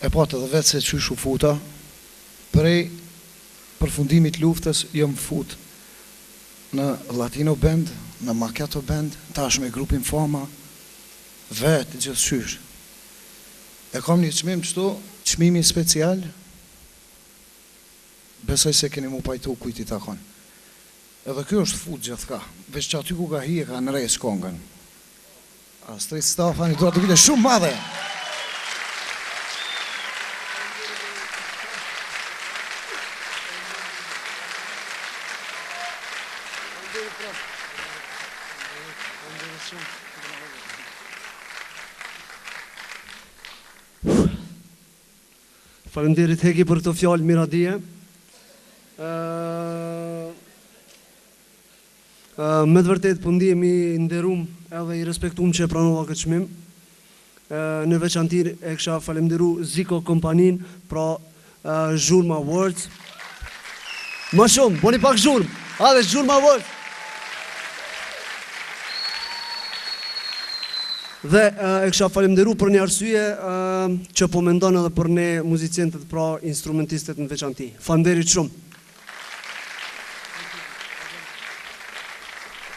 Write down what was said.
E patë edhe vetë se qysh u futa, prej përfundimit luftës jom fut në Latino Band, në Maketo Band, tash me grupin Fama, vetë gjithqysh. E kam një çmim qëtu, çmimi special, besoj se keni mu pajtu kujt i takon. Edhe ky është fut gjithka, veç që aty ku ka hi e ka ndreq kongën. Astrit Stafa, një duartrokitje shumë madhe! Faleminderit Heki për këto fjalë miradije. Me të vërtetë po ndihem i nderum edhe i respektum që e pranova këtë çmim. Në veçanti e kisha falemnderu Ziko kompaninë, pra Zhurma Awards. Ma shumë, boni pak zhurmë. Hajde Zhurma Awards. Dhe e kisha falemnderu për një arsye që po mendon edhe për ne muzicentët, pra instrumentistët në veçanti. Faleminderit shumë.